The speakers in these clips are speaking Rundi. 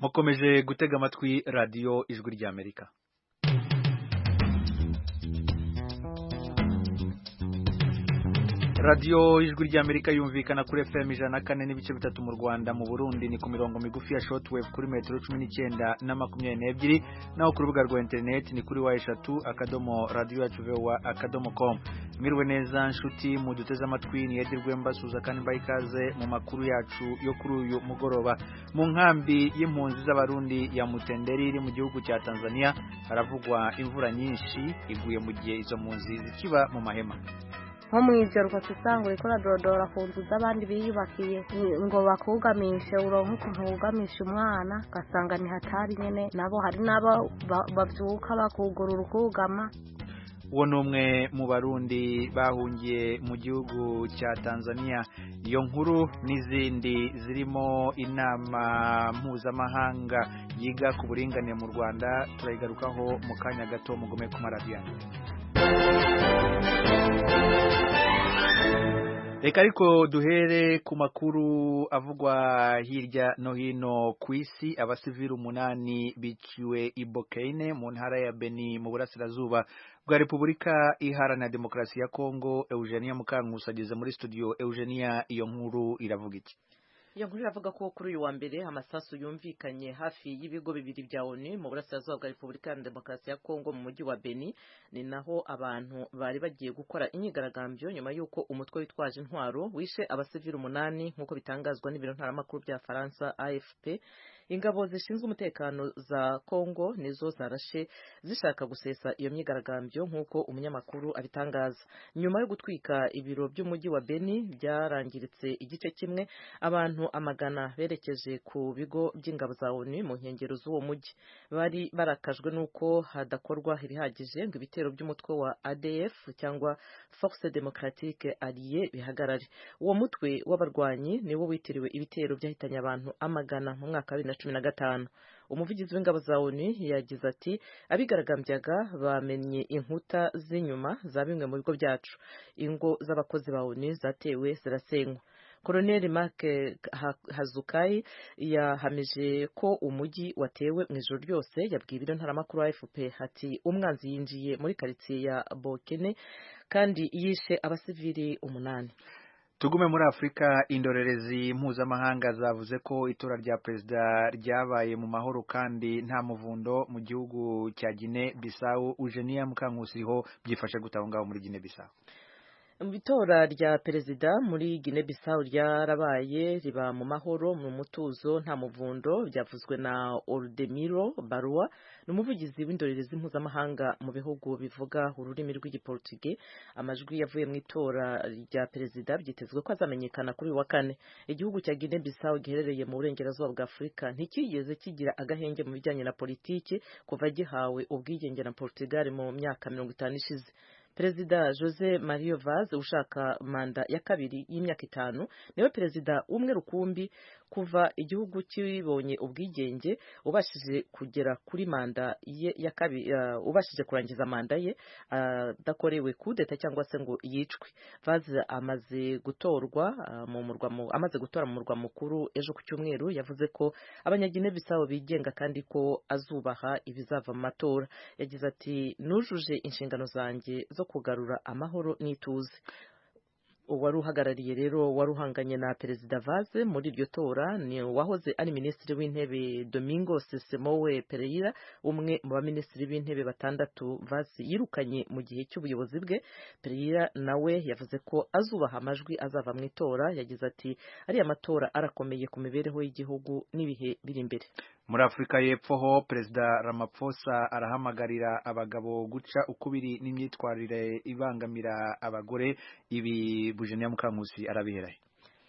Mukomeje gutega amatwi Radiyo Ijwi ry'Amerika. Radiyo Ijwi ry'Amerika yumvikana kuri FM 104.3 mu Rwanda. Mu Burundi ni ku mirongo migufi ya shortwave kuri metero 19 na 22, naho ku rubuga rwa internet ni kuri w3.radioyacuvoa.com. Mwiriwe neza nshuti muduteze amatwi, ni Edirwe mbasuza kandi mbaye ikaze mu makuru yacu yo kuri uyu mugoroba. Mu nkambi y'impunzi z'Abarundi ya Mutenderi iri mu gihugu cya Tanzania haravugwa imvura nyinshi iguye mu gihe izo mpunzi zikiba mu mahema. Nko mw'ijoro ugaca usanga uriko uradodora ku nzu z'abandi biyubakiye ngo bakugamishe, uronke ukuntu wugamisha umwana, ugasanga ni hatari nyene. Nabo hari n'abo bavyuka bakugurura ukugama. Uwo ni umwe mu Barundi bahungiye mu gihugu cya Tanzania. Iyo nkuru n'izindi zirimo inama mpuzamahanga yiga ku buringanire mu Rwanda turayigarukaho mu kanya gato, mugume ku maradiyo. Reka ariko duhere ku makuru avugwa hirya no hino ku isi. Abasivili 8 biciwe i Bokene mu ntara ya Beni mu burasirazuba bwa Repubulika Iharanira Demokarasi ya Kongo. Eugenia Mukankusi ageze muri studio. Eugenia, iyo nkuru iravuga iki? Iyo nkuru iravuga ko kuri uyu wa mbere amasasu yumvikanye hafi y'ibigo bibiri bya ONU mu burasirazuba bwa Repubulika ya Demokarasi ya Kongo mu mujyi wa Beni. Ni naho abantu bari bagiye gukora imyigaragambyo nyuma y'uko umutwe witwaje intwaro wishe abasivili 8 nk'uko bitangazwa n'ibiro ntaramakuru bya Faransa AFP. Ingabo zishinzwe umutekano za Kongo nizo zarashe zishaka gusesa iyo myigaragambyo nk'uko umunyamakuru abitangaza. Nyuma yo gutwika ibiro by'umujyi wa Beni byarangiritse igice kimwe, abantu amagana berekeje ku bigo by'ingabo za ONU mu nkengero z'uwo mujyi. Bari barakajwe n'uko hadakorwa ibihagije ngo ibitero by'umutwe wa ADF cyangwa Force Démocratique Alliée bihagarare. Uwo mutwe w'abarwanyi niwo witiriwe ibitero byahitanye abantu amagana mu mwaka wa 2015. Umuvugizi w'ingabo za ONU yagize ati: abigaragambyaga bamennye inkuta z'inyuma za bimwe mu bigo byacu, ingo z'abakozi ba ONU zatewe zirasenywa. Colonel Mark Hazukai yahamije ko umujyi watewe mu ijoro ryose. Yabwiye ibiro ntaramakuru AFP ati: umwanzi yinjiye muri karitsiye ya Bokene kandi yishe abasivili 8. Tugume muri Afurika. Indorerezi mpuzamahanga zavuze ko itora rya perezida ryabaye mu mahoro kandi nta muvundo mu gihugu cya Guinea Bissau. Eugenia Mukankusi, ho byifashe gute aho ngaho muri Guinea Bissau? Itora rya perezida muri Guinea Bissau ryarabaye, riba mu mahoro, mu mutuzo, nta muvundo. Byavuzwe na Oldemiro Barua, ni umuvugizi w'indorerezi mpuzamahanga mu bihugu bivuga ururimi rw'igiportuge. Amajwi yavuye mu itora rya perezida byitezwe ko azamenyekana kuri uyu wa kane. Igihugu cya Guinea Bissau giherereye mu burengerazuba bwa Afurika ntikigeze kigira agahenge mu bijyanye na politiki kuva gihawe ubwigenge na Portugal mu myaka 50 ishize. Perezida Jose Mario Vaz ushaka manda ya kabiri y'imyaka 5 niwe perezida umwe rukumbi kuva igihugu kibonye ubwigenge ubashije kugera kuri manda ye ya kabiri, ubashije kurangiza manda ye adakorewe kudeta cyangwa se ngo yicwe. Vaz amaze gutorwa mu murwa amaze gutora mu murwa mukuru ejo ku cyumweru. Yavuze ko abanyagine Bissau bigenga kandi ko azubaha ibizava mu matora. Yagize ati: nujuje inshingano zanjye zo kugarura amahoro n'ituze. Uwari uhagarariye rero wari uhanganye na perezida Vaz muri iryo tora ni uwahoze ari minisitiri w'intebe Domingos Simoe Pereira, umwe mu baminisitiri b'intebe 6 Vaz yirukanye mu gihe cy'ubuyobozi bwe. Pereira nawe yavuze ko azubaha amajwi azava mu itora. Yagize ati: ariya matora arakomeye ku mibereho y'igihugu n'ibihe biri imbere. Muri Afurika y'Epfo ho Perezida Ramaphosa arahamagarira abagabo guca ukubiri n'imyitwarire ibangamira abagore. Ibi Eugenia Mukankusi arabiherahe.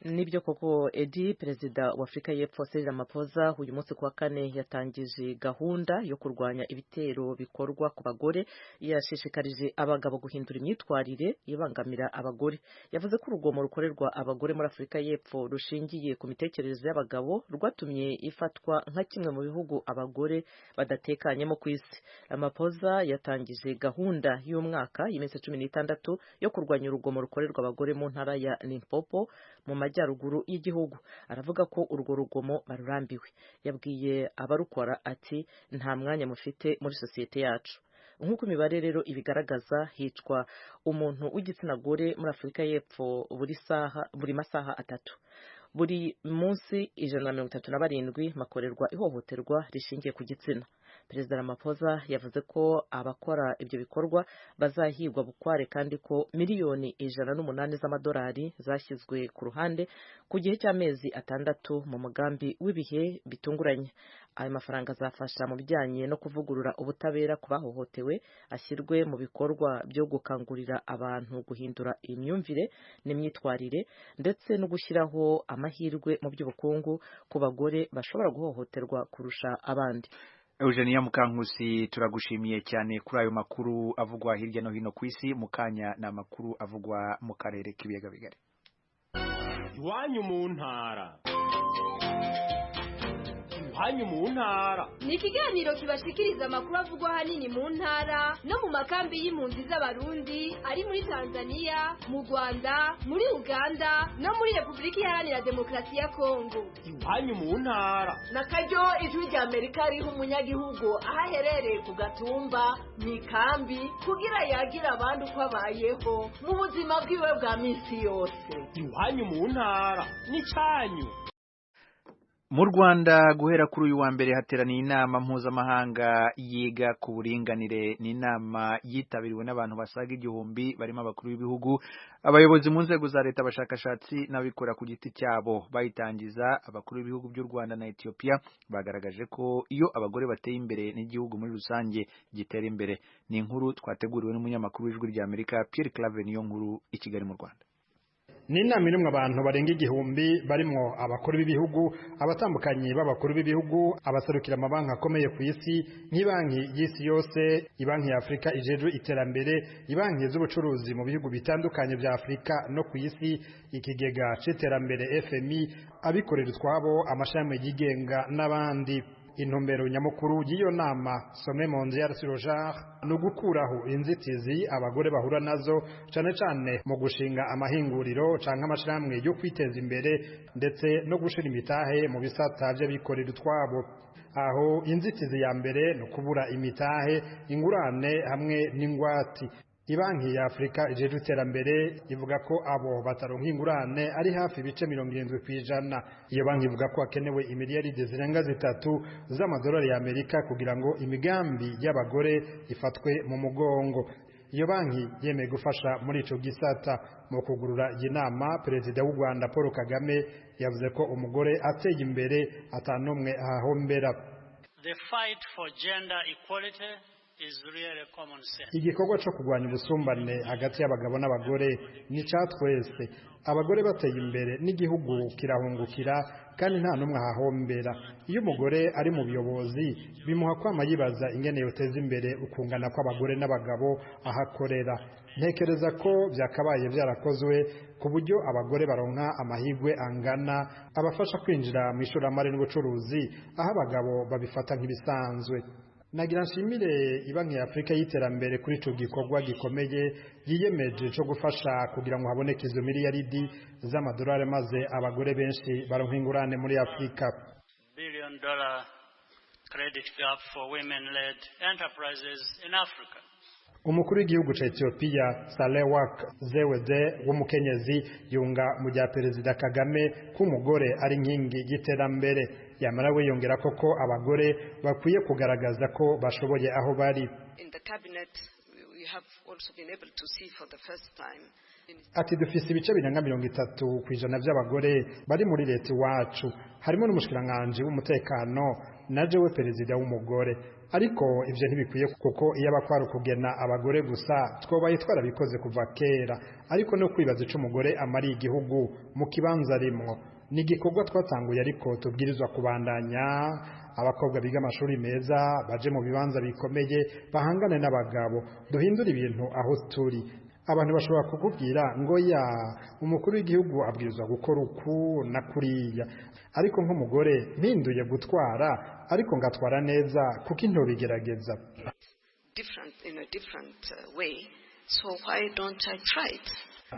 Nibyo koko Edi, perezida wa Afurika y'Epfo Cyril Ramaphosa uyu munsi kuwa kane yatangije gahunda yo kurwanya ibitero bikorwa ku bagore. Yashishikarije abagabo guhindura imyitwarire ibangamira abagore. Yavuze ko urugomo rukorerwa abagore muri Afurika y'Epfo rushingiye ku mitekerereze y'abagabo rwatumye ifatwa nka kimwe mu bihugu abagore badatekanyemo ku isi. Ramaphosa yatangije gahunda y'umwaka y'iminsi 16 yo kurwanya urugomo rukorerwa abagore mu ntara ya Limpopo mu majyaruguru y'igihugu. Aravuga ko urwo rugomo barurambiwe. Yabwiye abarukora ati nta mwanya mufite muri sosiyete yacu. Nk'uko imibare rero ibigaragaza, hicwa umuntu w'igitsina gore muri Afurika y'Epfo buri saha, buri masaha 3. Buri munsi 137 bakorerwa ihohoterwa rishingiye ku gitsina. Perezida Ramaphosa yavuze ko abakora ibyo bikorwa bazahigwa bukware, kandi ko miliyoni 108 z'amadolari zashyizwe ku ruhande ku gihe cy'amezi 6 mu mugambi w'ibihe bitunguranye. Ayo mafaranga azafasha mu bijyanye no kuvugurura ubutabera ku bahohotewe, ashyirwe mu bikorwa byo gukangurira abantu guhindura imyumvire n'imyitwarire, ndetse no gushyiraho amahirwe mu by'ubukungu ku bagore bashobora guhohoterwa kurusha abandi. Eugenia Mukankusi, turagushimiye cyane kuri ayo makuru avugwa hirya no hino ku isi. Mu kanya ni amakuru avugwa mu karere k'ibiyaga bigari. Iwanyu mu ntara. Iwanyu mu ntara ni ikiganiro kibashikiriza amakuru avugwa ahanini mu ntara no mu makambi y'impunzi z'Abarundi ari muri Tanzania, mu Rwanda, muri Uganda no muri Repubulika Iharanira Demokarasi ya Kongo. Iwanyu mu ntara na karyo Ijwi rya Amerika riha umunyagihugu aho aherereye ku Gatumba mu ikambi, kugira yagira abandi uko abayeho mu buzima bwiwe bwa minsi yose. Iwanyu mu ntara n'icyanyu. Mu Rwanda guhera kuri uyu wa mbere hateraniye inama mpuzamahanga yiga ku buringanire. Ni inama yitabiriwe n'abantu basaga 1000 barimo abakuru b'ibihugu, abayobozi mu nzego za leta, abashakashatsi n'abikorera ku giti cyabo. Bayitangiza, abakuru b'ibihugu by'u Rwanda na Ethiopia bagaragaje ko iyo abagore bateye imbere n'igihugu muri rusange gitera imbere. Ni inkuru twateguriwe n'umunyamakuru w'Ijwi rya Amerika Pierre Claver Niyonkuru i Kigali mu Rwanda. Ni inama irimwo abantu barenga 1000 barimwo abakuru b'ibihugu, abatandukanye b'abakuru b'ibihugu, abaserukira amabanki akomeye ku isi nk'ibanki y'isi yose, ibanki ya Afurika ijejwe iterambere, ibanki z'ubucuruzi mu bihugu bitandukanye bya Afurika no ku isi, ikigega c'iterambere FMI, abikorera utwabo, amashami yigenga n'abandi. Intumbero nyamukuru y'iyo nama Sommet Mondial sur le Genre ni ugukuraho inzitizi abagore bahura nazo, cane cane mu gushinga amahinguriro canke amashirahamwe yo kwiteza imbere, ndetse no gushira imitahe mu bisata vy'abikorera utwabo. Aho inzitizi ya mbere ni ukubura imitahe, ingurane hamwe n'ingwati. Ibanki ya Afurika ijejwe iterambere ivuga ko abo bataronka ingurane ari hafi ibice 70%. Iyo banki ivuga ko hakenewe imiliyaridi zirenga 3 z'amadolari ya Amerika kugira ngo imigambi y'abagore ifatwe mu mugongo. Iyo banki yemeye gufasha muri ico gisata. Mu kugurura iyi nama, Perezida w'u Rwanda Paul Kagame yavuze ko umugore ateye imbere atanumwe ahahombera. The fight for gender equality is really common sense. Igikorwa cyo kurwanya ubusumbane hagati y'abagabo n'abagore ni ca twese. Abagore bateye imbere n'igihugu kirahungukira, kandi nta n'umwe ahahombera. Iyo umugore ari mu buyobozi bimuha kwama yibaza ingene yoteza imbere ukungana kw'abagore n'abagabo ahakorera. Ntekereza ko byakabaye byarakozwe ku buryo abagore baronka amahirwe angana abafasha kwinjira mu ishoramari n'ubucuruzi, aho abagabo babifata nk'ibisanzwe. Nagira nshimire Ibanki ya Afurika y'iterambere kuri ico gikorwa gikomeye yiyemeje co gufasha kugira ngo haboneke izo miliyaridi z'amadolari, maze abagore benshi baronka ingurane muri Afurika. Billion dollar credit gap for women-led enterprises in Africa. Umukuru w'igihugu ca Ethiopia Sahle-Work Zewde w'umukenyezi yunga mu rya Perezida Kagame ko umugore ari inkingi y'iterambere. Yamara we yongera koko abagore bakwiye kugaragaza ko bashoboye aho bari. In the cabinet we have also been able to see for the first time. Ati dufise ibice birenga 30% by'abagore bari muri leta iwacu, harimo n'umushikiranganji w'umutekano na jewe perezida w'umugore. Ariko ivyo ntibikwiye, kuko iyo abakwara kugena abagore gusa twobaye twarabikoze kuva kera. Ariko no kwibaza ico umugore amariye igihugu mu kibanza arimwo ni igikorwa twatanguye, ariko tubwirizwa kubandanya. Abakobwa biga amashuri meza baje mu bibanza bikomeye bahangane n'abagabo, duhindure ibintu aho turi. Abantu bashobora kukubwira ngo ya umukuru w'igihugu abwirizwa gukora uku na kuriya, ariko nk'umugore mpinduye gutwara, ariko ngatwara neza kuko intobigerageza. Different in a different way. So why don't I try it?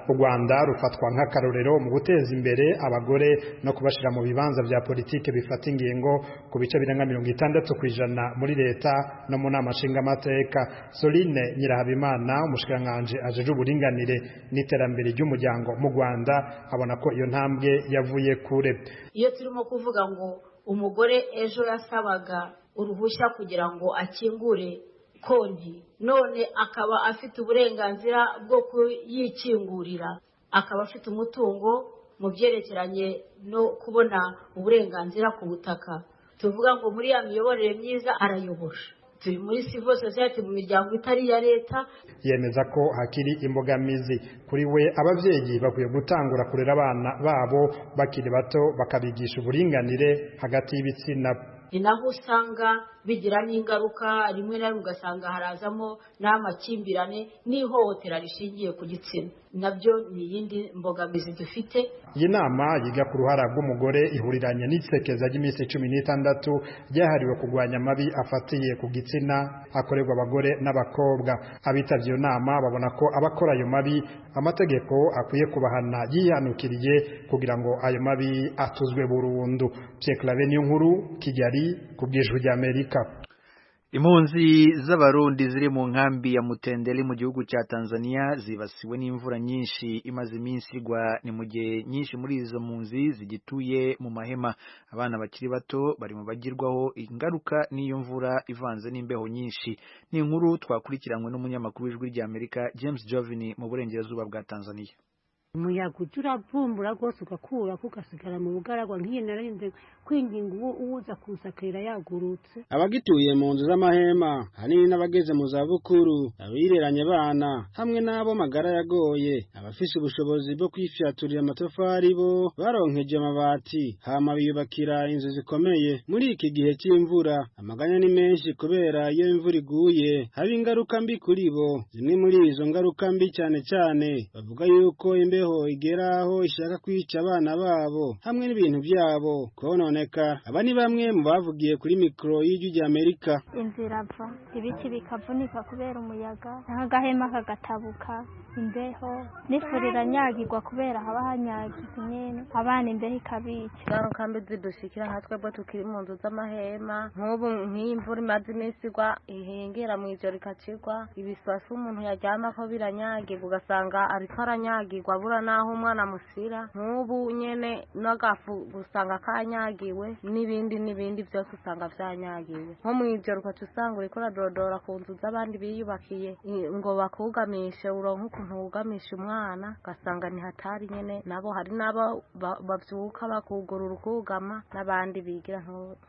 U Rwanda rufatwa nk'akarorero mu guteza imbere abagore no kubashira mu bibanza vya politike bifata ingingo ku bice birenga 60% muri leta no mu nama nshingamateka. Soline Nyirahabimana, umushikiranganji ajeje uburinganire n'iterambere ry'umuryango mu Rwanda, abona ko iyo ntambwe yavuye kure. Iyo turimo kuvuga ngo umugore ejo yasabaga uruhushya kugira ngo akingure konti, none akaba afite uburenganzira bwo kuyikingurira, akaba afite umutungo mu byerekeranye no kubona uburenganzira ku butaka, tuvuga ngo muri ya miyoborere myiza arayobora. Turi muri civil society, mu miryango itari iya leta. Yemeza ko hakiri imbogamizi. Kuri we, abavyeyi bakwiye gutangura kurera abana babo bakiri bato, bakabigisha uburinganire hagati y'ibitsina. Ni naho usanga bigira n'ingaruka, rimwe na rimwe ugasanga harazamo n'amakimbirane n'ihohotera rishingiye ku gitsina, nabyo ni iyindi mbogamizi dufite. Iyi nama yiga ku ruhara rw'umugore ihuriranye n'isekeza ry'iminsi 16 ryahariwe kurwanya amabi afatiye ku gitsina akorerwa abagore n'abakobwa. Abitabye iyo nama babona ko abakora ayo mabi amategeko akwiye kubahana yihanukiriye kugira ngo ayo mabi atuzwe burundu. Pierre Claver Niyonkuru, Kigali, ku bw'Ijwi ry'Amerika. Impunzi z'abarundi ziri mu nkambi ya Mutendeli mu gihugu cya Tanzania zibasiwe n'imvura nyinshi imaze iminsi igwa. Ni mu gihe nyinshi muri izo mpunzi zigituye mu mahema. Abana bakiri bato bari mu bagirwaho ingaruka n'iyo mvura ivanze n'imbeho nyinshi. Ni inkuru twakurikiranywe n'umunyamakuru w'Ijwi ry'Amerika James Jovini mu burengerazuba bwa Tanzania. Umuyaga ujya uravumbura rwose ugakura ugasigara mu bugaragwa, nk'iyo narinze kwinginga uwo uza kunsakira yagurutse. Abagituye mu nzu z'amahema hanini n'abageze mu zabukuru, abireranye abana hamwe n'abo magara yagoye, abafise ubushobozi bwo kwifyaturira amatafari bo baronkeje amabati hama biyubakira inzu zikomeye. Muri iki gihe cy'imvura amaganya ni menshi, kubera iyo imvura iguye haba ingaruka mbi kuri bo. Zimwe muri izo ngaruka mbi cyane cyane bavuga yuko imbeho igera aho ishaka kwica abana babo hamwe n'ibintu byabo kononeka. Aba ni bamwe mu bavugiye kuri mikoro y'Ijwi ry'Amerika. Inzu irava, ibiti bikavunika kubera umuyaga, n'agahema kagatabuka, imbeho n'ifuri iranyagirwa kubera haba hanyagiye nyene, abana imbeho ikabica. Ingaruka mbi zidushikira nka twebwe tukiri mu nzu z'amahema, nk'ubu nk'iyi mvura imaze iminsi igwa ihengera mw'ijoro ikacigwa, ibisasu umuntu yaryamako biranyagirwa, ugasanga ariko aranyagirwa abura naho umwana amusira. Nk'ubu nyene n'agafu usanga kanyagiwe, n'ibindi n'ibindi byose usanga vyanyagiwe. Nko mw'ijoro ukaca usanga uriko uradodora ku nzu z'abandi biyubakiye ngo bakugamishe, uronke ukuntu wugamisha umwana, ugasanga ni hatari nyene. Nabo hari n'abo bavyuka bakugurura ukugama, n'abandi bigira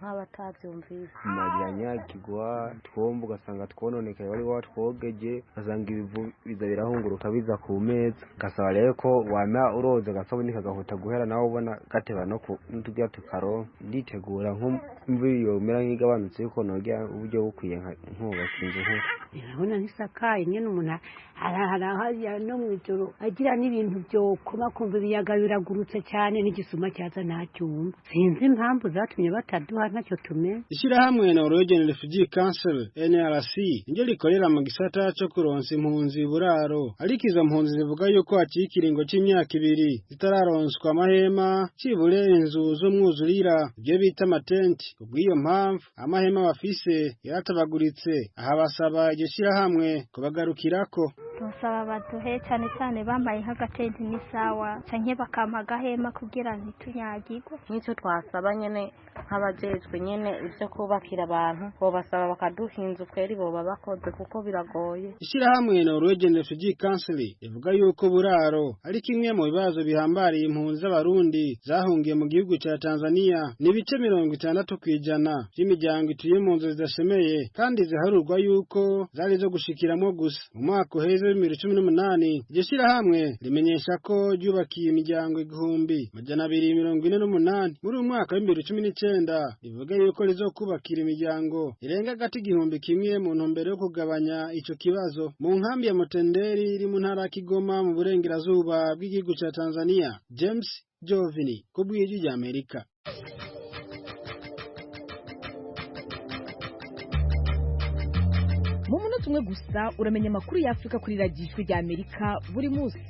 nk'abatavyumvise. Biranyagirwa twomba, ugasanga twononekaye, wari watwogeje, ugasanga ibivu biza birahunguruka biza ku meza. Ugasaba rero ko wama uroza agasabuni kagahuta guhera, nawe ubona gateba no n'uturya tukaronka. Nditegura nk'imvura yomera nk'igabanutse yuko nogira uburyo bukwiye nkubaka inzu nkuru. Urabona ntisakaye nyene, umuntu arahara no mw'ijoro agira n'ibintu byokoma, kumva ibiyaga biragurutse cyane, n'igisuma cyaza ntacyumva. Sinzi impamvu zatumye bataduha, ntacyo tumenya. Ishyirahamwe Norwegian Refugee Council NRC niryo rikorera mu gisata cyo kuronsa impunzi uburaro, ariko izo mpunzi zivuga yuko hakiri ikiringo c'imyaka 2 zitararonswa amahema cibure inzu z'umwuzurira, ibyo bita amatenti. Kubw'iyo mpamvu amahema bafise yaratabaguritse, aha basaba iryo shyirahamwe kubagarukirako. Tusaba baduhe cyane cyane bambaye nk'agatenti n'isawa, canke bakampa agahema kugira ntitunyagirwe. Nk'icyo twasaba nyene nk'abajejwe nyene ivyo kubakira abantu, bobasaba bakaduha inzu kweri, boba bakoze kuko biragoye. Ishyirahamwe Norwegian Refugee Council rivuga yuko buraro ari kimwe mu bibazo bihambariye impunzi z'abarundi zahungiye mu gihugu ca Tanzania. Ni ibice 60% by'imiryango ituye mu nzu zidashemeye kandi ziharurwa yuko zari zo gushikiramwo gusa. Mu mwaka uheze 2018 iryo shyirahamwe rimenyesha ko ryubakiye imiryango 1248. Muri uyu mwaka wa 2019 rivuga yuko rizokubakira imiryango irenga gati 1000 mu ntumbero yo kugabanya ico kibazo. Mu nkambi ya Mutenderi iri mu ntara ya Kigoma mu burengerazuba bw'igihugu ca Tanzania, James Jovini ku bw'Ijwi ry'Amerika. Mu munota umwe gusa uramenya amakuru y'Afurika kuri radiyo Ijwi ry'Amerika buri munsi.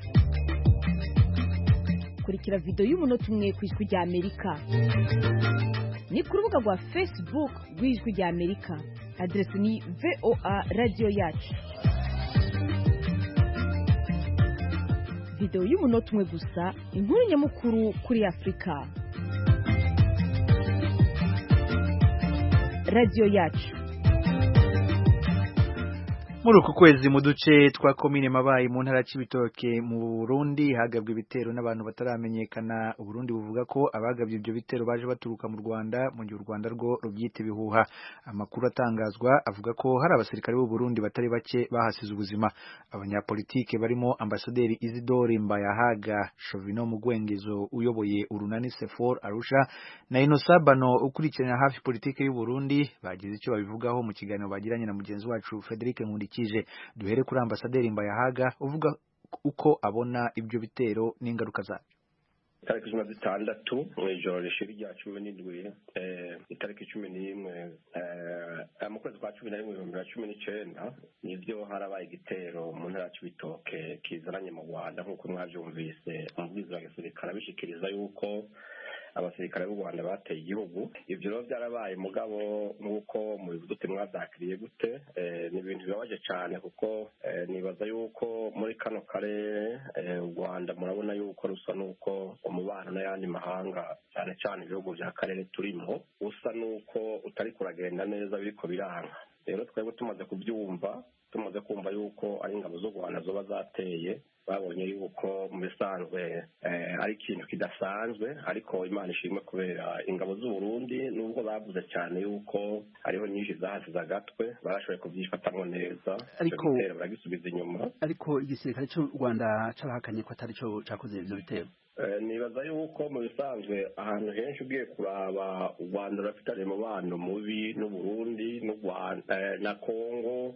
Kurikira video y'umunota umwe ku Ijwi rya Amerika ni ku rubuga rwa Facebook rw'Ijwi rya Amerika, aderesi ni VOA radiyo yacu. Video y'umunota umwe gusa, inkuru nyamukuru kuri Afurika. Radiyo yacu. Muri uku kwezi, mu duce twa komine Mabayi mu ntara Cibitoke mu Burundi, hagabwe ibitero n'abantu bataramenyekana. Uburundi buvuga ko abagabye ibyo bitero baje baturuka mu Rwanda, mu gihe u Rwanda rwo rubyita ibihuha. Amakuru atangazwa avuga ko hari abasirikare b'u Burundi batari bake bahasize ubuzima. Abanyapolitike barimo Ambasaderi Isidore Mbayahaga, Chovino Mugwengezo uyoboye urunani Sefor Arusha na Innocent Bano ukurikirana hafi politike y'u Burundi bagize icyo babivugaho mu kiganiro bagiranye na mugenzi wacu Frederic Nkundikije. Duhere kuri Ambasaderi Mbayahaga uvuga uko abona ibyo bitero n'ingaruka zabyo. Itariki 16 mu ijoro rishira rya 17, itariki 11 mu kwezi kwa 11 2019, nivyo harabaye igitero mu ntara ya Cibitoke kizananye mu Rwanda, nk'uko mwavyumvise umuvugizi wa gisirikare abishikiriza yuko abasirikare b'u Rwanda bateye igihugu. Ivyo rero byarabaye, mugabo nk'uko mubivuze uti mwavyakiriye gute, ni ibintu bibabaje cane, kuko nibaza yuko muri kano karere u Rwanda murabona yuko rusa n'uko umubano n'ayandi mahanga, cyane cyane ibihugu vya karere turimo, usa n'uko utari kuragenda neza, biriko biranga. Rero twebwe tumaze kubyumva, tumaze kumva yuko ari ingabo z'u Rwanda zoba zateye, babonye yuko mu bisanzwe ari ikintu kidasanzwe. Ariko Imana ishimwe kubera ingabo z'u Burundi, nubwo bavuze cyane yuko hariho nyinshi zahasize agatwe, barashoboye kubyifatamwo neza, Ariko ibitero baragisubiza inyuma. Ariko igisirikare cy'u Rwanda carahakanye ko atari cyo cakoze ivyo bitero. Nibaza yuko mu bisanzwe ahantu henshi ugiye kuraba, u Rwanda rurafitanye umubano mubi n'u Burundi n'u Rwanda na Kongo,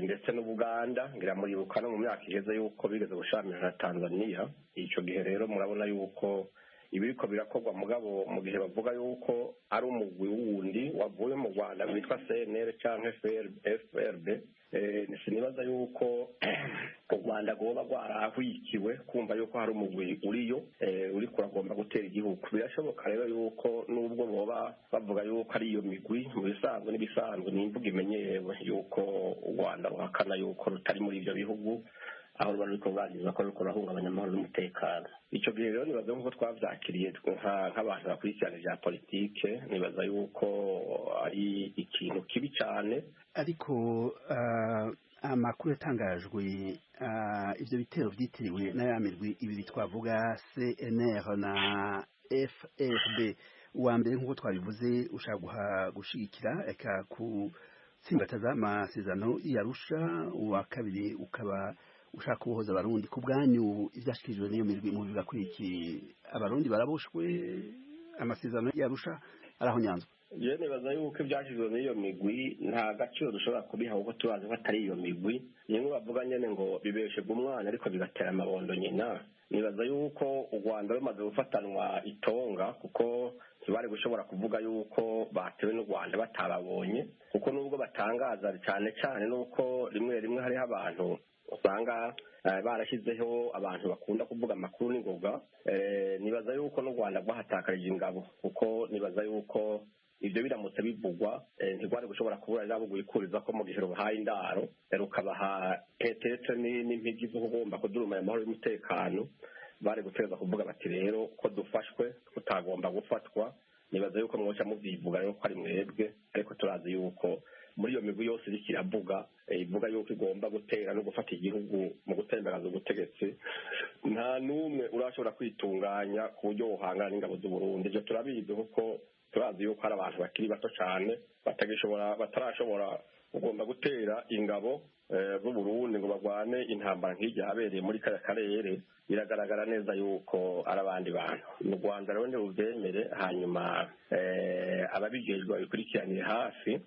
ndetse n'Ubuganda. Ngira muribuka no mu myaka iheze yuko bigeze gushamirana na Tanzania. Ico gihe rero murabona yuko ibiriko birakorwa, mugabo mu gihe bavuga yuko ari umugwi wundi wavuye mu Rwanda witwa CNL canke FRB, sinibaza yuko u Rwanda rwoba rwarahwikiwe kumva yuko hari umugwi uriyo uriko uragomba gutera igihugu. Birashoboka rero yuko nubwo boba bavuga yuko ari iyo migwi, mu bisanzwe n'ibisanzwe ni imvugo imenyerewe yuko u Rwanda ruhakana yuko rutari muri ivyo bihugu aho ruba ruriko ruragiza ko ruriko rurahungabanya amahoro n'umutekano. Ico gihe rero nibaza nkuko twavyakiriye nk'abantu bakurikirana ivya politike, nibaza yuko ari ikintu kibi cane. Ariko amakuru yatangajwe, ivyo bitero vyitiriwe n'aya mirwi ibiri twavuga, CNR na FRB, uwa mbere nk'uko twabivuze ushaka gushigikira eka gutsimbataza amasezerano y'Arusha, uwa kabiri ukaba ushaka kubohoza Abarundi. Ku bwanyu, ivyashikirijwe n'iyo mirwi mubivuga kuri iki? Abarundi baraboshwe, amasezerano y'Arusha arahonyanzwe? Jewe nibaza yuko ivyashizwe n'iyo migwi nta gaciro dushobora kubiha, kuko turazi ko atari iyo migwi. Nimwe bavuga nyene ngo bibeshegwa umwana ariko bigatera amabondo nyina. Nibaza yuko u Rwanda rumaze gufatanwa itonga, kuko ntibari gushobora kuvuga yuko batewe n'u Rwanda batababonye, kuko nubwo batangaza cyane cyane nuko rimwe rimwe hariho abantu usanga barashyizeho abantu bakunda kuvuga amakuru n'ingoga. Nibaza yuko n'u Rwanda rwahatakarije ingabo, kuko nibaza yuko ibyo biramutse bivugwa ntirwari gushobora kubura rabo guikuriza ko mu gihe rubahaye indaro, rukabaha petetre n'impigi zo kugomba kudurumanya amahoro y'umutekano, bari gutegereza kuvuga bati rero ko dufashwe tutagomba gufatwa. Nibaza yuko mwoca muvyivuga rero ko ari mwebwe, ariko turazi yuko muri iyo migwi yose iriko iravuga, ivuga yuko igomba gutera no gufata igihugu mu gutembagaza ubutegetsi, nta n'umwe urashobora kwitunganya ku buryo wohangana n'ingabo z'Uburundi. Ivyo turabizi, kuko turazi yuko hari abantu bakiri bato cane batagishobora, batarashobora kugomba gutera ingabo z'Uburundi ngo barwane intambara nk'irya yabereye muri kariya karere. Biragaragara neza yuko ari abandi bantu mu Rwanda. Rero ntibuvyemere, hanyuma ababijejwe babikurikiranire hafi.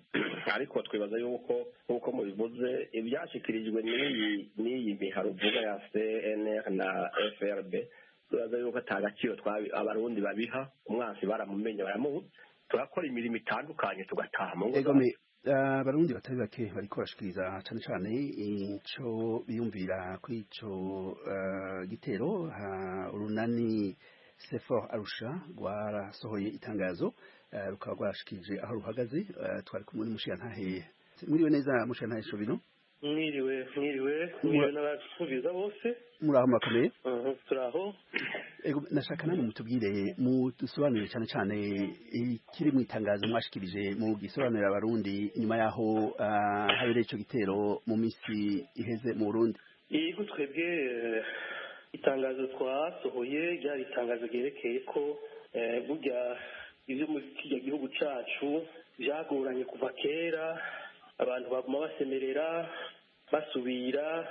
Ariko twibaza yuko nk'uko mubivuze, ivyashikirijwe n'iyi miharo uvuga ya CNR na FRB, turaza yuko ata gaciro Abarundi babiha. Umwansi baramumenye, baramuzi, turakora imirimo itandukanye tugataha mu ngo. Abarundi batari bake bariko barashikiriza cane cane ico biyumvira kuri ico gitero. Urunani Sefor Arusha rwarasohoye itangazo, rukaba rwarashikirije aho ruhagaze. Twari kumwe n'umushirantahe. Mwiriwe neza, mushirantahe Shobino? Mwiriwe, mwiriwe, mwiriwe n'abasubiza bose. Muraho, murakomeye? Turaho. Ego, nashaka namwe mutubwire, mudusobanurire cyane cyane ikiri mu itangazo mwashikirije, mu gisobanurira Abarundi nyuma yaho habereye ico gitero mu minsi iheze mu Burundi. Yego, twebwe itangazo twasohoye ryari itangazo ryerekeye ko burya ibyo muri kirya gihugu cacu byagoranye kuva kera, abantu baguma basemerera basubira,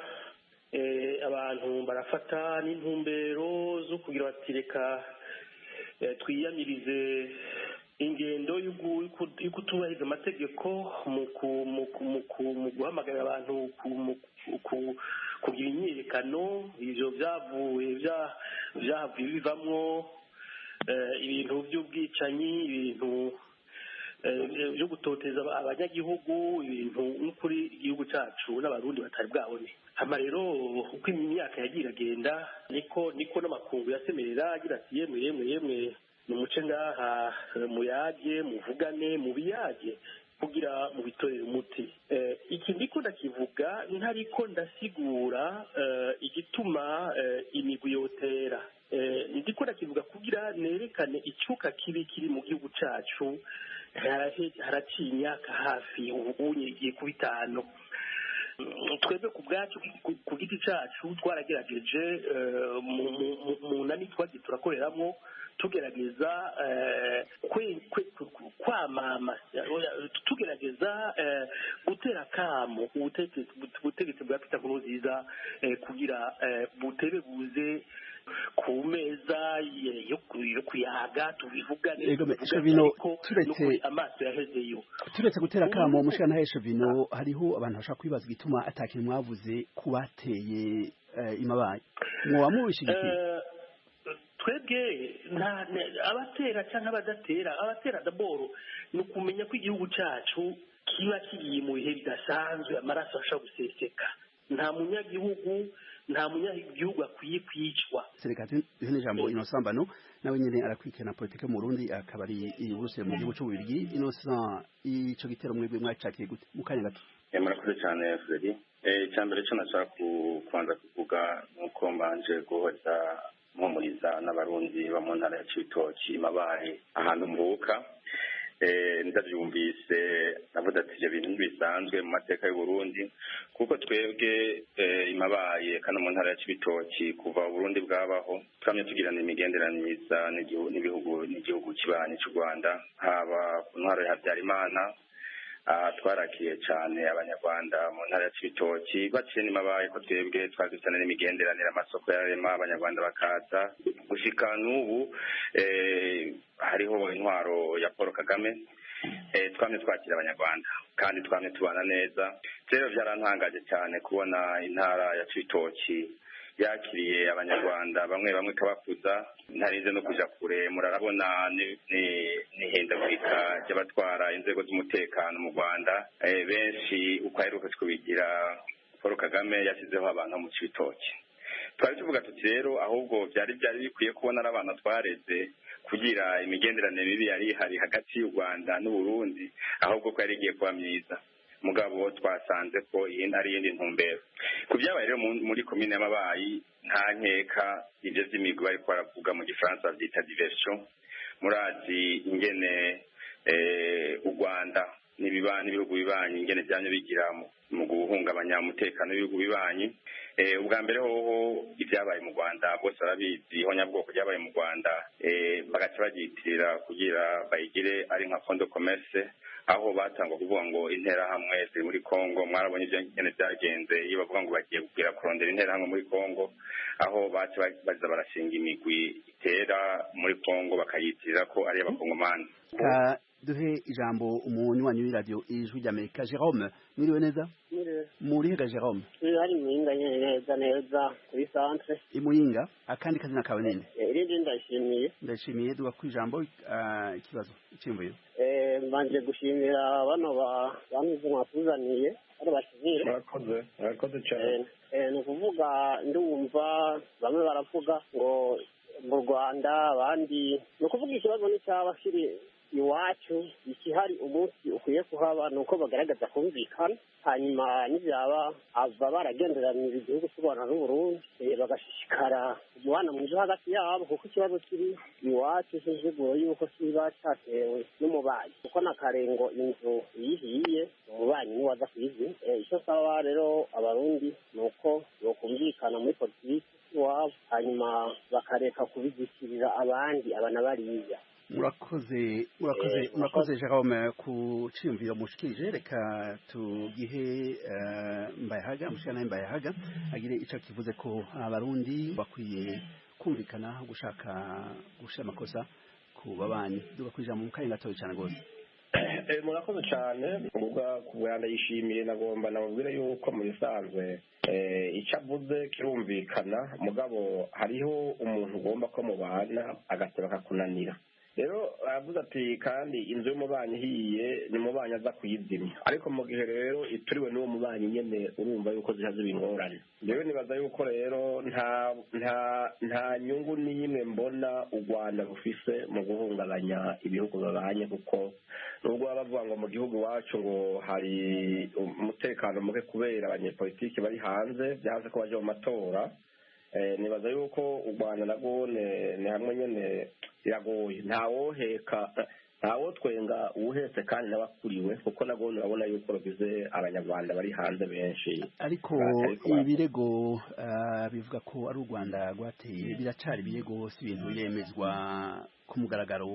abantu barafata n'intumbero zo kugira bati reka twiyamirize ingendo yo kutubahiriza amategeko mu guhamagarira abantu kugira imyiyerekano. Ivyo vyavuye vyahavuye bivamwo ibintu by'ubwicanyi, ibintu byo gutoteza abanyagihugu, ibintu n'ukuri igihugu cyacu n'Abarundi batari bwabone. Hama rero uko imyaka yagiye iragenda, niko n'amakungu yasemerera agira ati yemwe, yemwe, yemwe, nimuce ngaha muyage, muvugane, mubiyage kugira mubitorere umuti. Iki ndiko ndakivuga ntariko ndasigura igituma imigwi yotera. Ndiko ndakivuga kugira nerekane icuka kibi kiri mu gihugu cacu. Haraciye imyaka hafi ubunye igiye kuba 5. Twebwe ku bwacu, ku giti cacu, twaragerageje mu nani twagiye turakoreramwo, tugerageza kwamama, tugerageza gutera akamo ubutegetsi bwa Peter Nkurunziza kugira butebe buze ku meza yo kuyaga, tubivugane. Ariko amaso yahezeyo. Turetse gutera akamo, umushirantahe Shovino, hariho abantu bashaka kwibaza igituma atakintu mwavuze kubateye imabaye. Mwoba mubishigikiye? Twebwe abatera cyangwa abadatera, abatera daboro ni ukumenya ko igihugu cyacu kiba kigiye mu bihe bidasanzwe, amaraso ashobora guseseka. Nta munyagihugu akwiye kwicwa. Reka duhe n'ijambo Innocent Mbano, nawe nyine arakurikirana politike mu Burundi, akaba ari i Buruseli mu gihugu c'Ububirigi. Innocent, ico gitero mwebwe mwacakiriye gute, mu kanya gato? Murakoze cyane, Fredi. Icya mbere cyo nashaka kubanza kuvuga nuko mbanje guhoza mpumuriza n'Abarundi bo mu ntara ya Cibitoki, Mabayi, ahantu mvuka. Ndabyumvise navuze ati ibyo bintu ntibisanzwe mu mateka y'u Burundi, kuko twebwe imabaye kano mu ntara ya Cibitoki, kuva Burundi bwabaho, twamye tugirana imigenderanire myiza n'ibihugu, n'igihugu kibanyi cy'u Rwanda. Haba ku ntwaro ya Habyarimana, twarakiye cyane Abanyarwanda mu ntara ya Cibitoki baciye n'imabaye, ko twebwe twari dufitanye n'imigenderanire, amasoko yararema, Abanyarwanda bakaza. Gushika n'ubu hariho intwaro ya Paul Kagame, twamye twakira Abanyarwanda kandi twamye tubana neza. Rero byarantangaje cyane kubona intara ya Cibitoki yakiriye Abanyarwanda bamwe bamwe ikabakuza. Ntarinze no kuja kure, murarabona n'ihindagurika ry'abatwara inzego z'umutekano mu Rwanda. Benshi uko aheruka kubigira Paul Kagame, yashyizeho abantu mu Cibitoki. Twari tuvuga tuti rero ahubwo byari bikwiye kubona ari abana twareze kugira imigenderanire mibi yari ihari hagati y'u Rwanda n'Uburundi, ahubwo ko yari igiye kuba myiza. Mugabo twasanze ko iyi ari iyindi ntumbero. Ku byabaye rero muri komine y'Amabayi, nta nkeka ibyo by'imigwi bariko baravuga, mu gifaransa bavyita diversion. Murazi ingene u Rwanda n'ibihugu bibanyi ingene vyamye bigira mu guhungabanya umutekano w'ibihugu bibanyi. Ubwa mbere hoho ibyabaye mu Rwanda bose barabizi, ihonyabwoko ryabaye mu Rwanda, bagaca bagyitirira kugira bayigire ari nka fond de commerce, aho batangwa kuvuga ngo Interahamwe ziri muri Kongo. Mwarabonye ibyo nyene byagenze, iyo bavuga ngo bagiye kugira kurondera Interahamwe muri Kongo, aho baca baza barashinga imigwi itera muri Kongo, bakayitirira ko ari abakongomani. Duhe ijambo umunywanyi w'iradiyo Ijwi ry'Amerika, Jerome, mwiriwe neza? Murihe, Jerome? Hari Muyinga nyene, neza neza kuri centre. Imuyinga. Akandi kazina kawe ninde? Irindi Ndashimiye. Ndashimiye, duga kwijambo, ikibazo, iciyumviro. Mbanje gushimira bano bamwe mwatuzaniye, bano bashimire. Murakoze, murakoze cyane. Ni ukuvuga ndumva bamwe baravuga ngo mu Rwanda, abandi ni ukuvuga ikibazo n'icyaba kiri iwacu. Ikihari umunsi ukwiye kuhaba ni uko bagaragaza kumvikana, hanyuma n'ibyaba aba baragenderanira igihugu cy'u Rwanda n'Uburundi, bagashishikara umubano mwiza hagati yabo, kuko ikibazo kiri iwacu cy'inziguro y'uko kiba cyatewe n'umubanyi, kuko na kare ngo inzu iyo ihiye umubanyi niwe aza kuyizima. Icyo nsaba rero Abarundi ni uko bokumvikana muri politiki iwabo, hanyuma bakareka kubigikirira abandi aba na bariya. Murakoze, murakoze. Murakoze Jerome ku ciyumviro mushikirije. Reka tugihe Mbayahaga, mushikana Mbayahaga agire ico kivuze ko Abarundi bakwiye kumvikana, gushaka gushira amakosa ku babanyi. Duga kwijambo mu kanya gatoya cyane gose. Murakoze cyane. Ubwa kubwa ndayishimiye, nagomba nababwire yuko mu bisanzwe icyo avuze kirumvikana, mugabo hariho umuntu ugomba ko mubana agateba akakunanira. Rero aravuze ati kandi inzu y'umubanyi ihiye ni umubanyi aza kuyizimya, ariko mu gihe rero ituriwe n'uwo mubanyi nyene, urumva yuko ziha ziba ingorane. Rero nibaza yuko rero nta nyungu n'imwe mbona u Rwanda rufise mu guhungabanya ibihugu babanye, kuko nubwo baba bavuga ngo mu gihugu iwacu ngo hari umutekano muke kubera abanyepolitiki bari hanze byanze ko baje mu matora, nibaza yuko u Rwanda narwo ni hamwe nyene biragoye, ntawoheka, ntawotwenga uwuhetse kandi n'abakuriwe, kuko narwo urabona yuko rugize Abanyarwanda bari hanze benshi. Ariko ibirego bivuga ko ari u Rwanda rwateye biracari ibirego, si ibintu biremezwa ku mugaragaro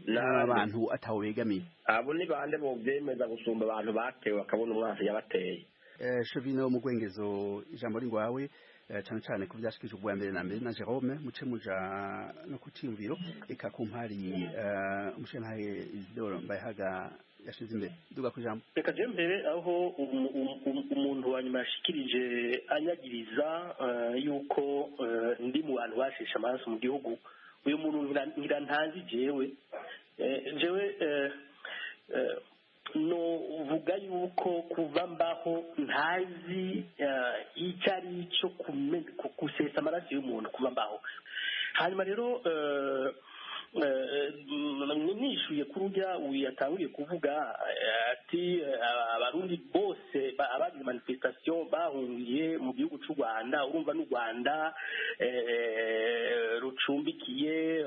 n'abantu ataho begamiye. Abo ni bande bovyemeza gusumba abantu batewe bakabona umwansi yabateye? Shovino mu Gwengezo, ijambo ringwawe, cyane cyane ku byashikije ubwa mbere na mbere na Jerome, muce muja no kuciyumviro eka ku mpari umushantahe Isidore Mbayahaga yashize imbere. Duga ku ijambo. Reka je mbere aho umuntu wa nyuma yashikirije anyagiriza yuko ndi mu bantu basheshe amaraso mu gihugu. Uyu muntu ngira ntazi. Jewe novuga yuko kuva mbaho ntazi icyo ari cyo gusesa amaraso y'umuntu kuva mbaho. Hanyuma rero nishuye kuri urya yatanguye kuvuga ati Abarundi bose abagize manifestation bahungiye mu gihugu cy'u Rwanda, urumva n'u Rwanda rucumbikiye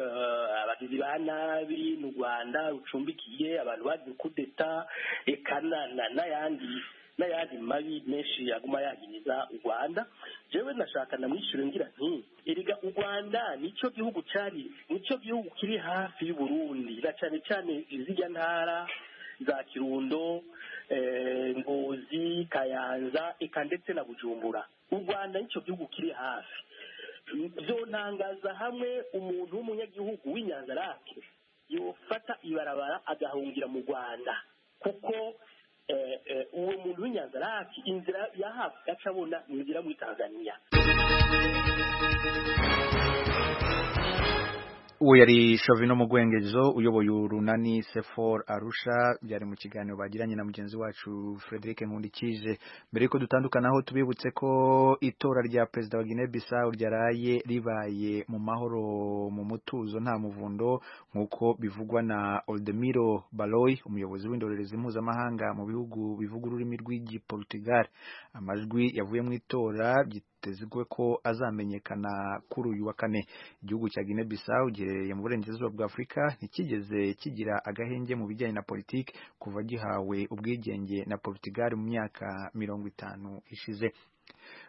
abagizi ba nabi, n'u Rwanda rucumbikiye abantu bagize kudeta, eka n'ayandi mabi menshi aguma yagiriza u Rwanda. Jewe nashaka namwishyure ngira nti erega u Rwanda nicyo gihugu cari, nicyo gihugu kiri hafi y'u Burundi, na cyane cyane izijya ntara za Kirundo, Ngozi, Kayanza, eka ndetse na Bujumbura. U Rwanda nicyo gihugu kiri hafi. Vyontangaza hamwe umuntu w'umunyagihugu w'Inyanzarake yofata ibarabara agahungira mu Rwanda, kuko uwo muntu w'Inyanzarake inzira ya hafi acabona ni inzira muri Tanzania. Uwo yari Shovino Mugwengezo uyoboye urunani Sefor Arusha, byari mu kiganiro bagiranye na mugenzi wacu Frederic Nkundikije. Mbere yuko dutandukanaho, tubibutse ko itora rya perezida wa Guinea Bissau ryaraye ribaye mu mahoro, mu mutuzo, nta muvundo, nk'uko bivugwa na Oldemiro Baloy, umuyobozi w'indorerezi mpuzamahanga mu bihugu bivuga ururimi rw'Igiportugal. Amajwi yavuye mu itora byitezwe ko azamenyekana kuri uyu wa kane. Igihugu cya Guinea Bissau giherereye mu burengerazuba bwa Afurika ntikigeze kigira agahenge mu bijyanye na politiki kuva gihawe ubwigenge na Portugal mu myaka 50 ishize.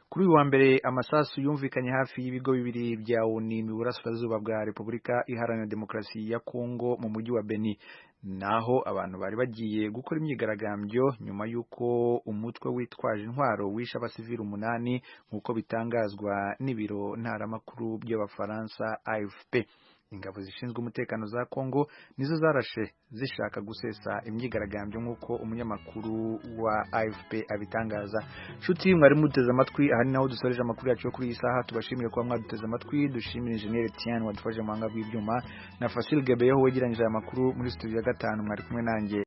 Kuri uyu wa mbere amasasu yumvikanye hafi y'ibigo bibiri bya ONU mu burasirazuba bwa Repubulika Iharanira Demokarasi ya Kongo mu mujyi wa Beni, naho abantu bari bagiye gukora imyigaragambyo nyuma y'uko umutwe witwaje intwaro wishe abasivili 8, nk'uko bitangazwa n'ibiro ntaramakuru by'Abafaransa AFP. Ingabo zishinzwe umutekano za Kongo nizo zarashe zishaka gusesa imyigaragambyo nk'uko umunyamakuru wa AFP abitangaza. Nshuti mwari muteze amatwi, aha ni naho dusoreje amakuru yacu yo kuri iyi saha. Tubashimire kuba mwaduteze amatwi, dushimire Engineer Etienne wadufashe mu buhanga bw'ibyuma na Fasil Gebeyeho wegeranyije aya makuru muri studio ya 5. Mwari kumwe nanjye.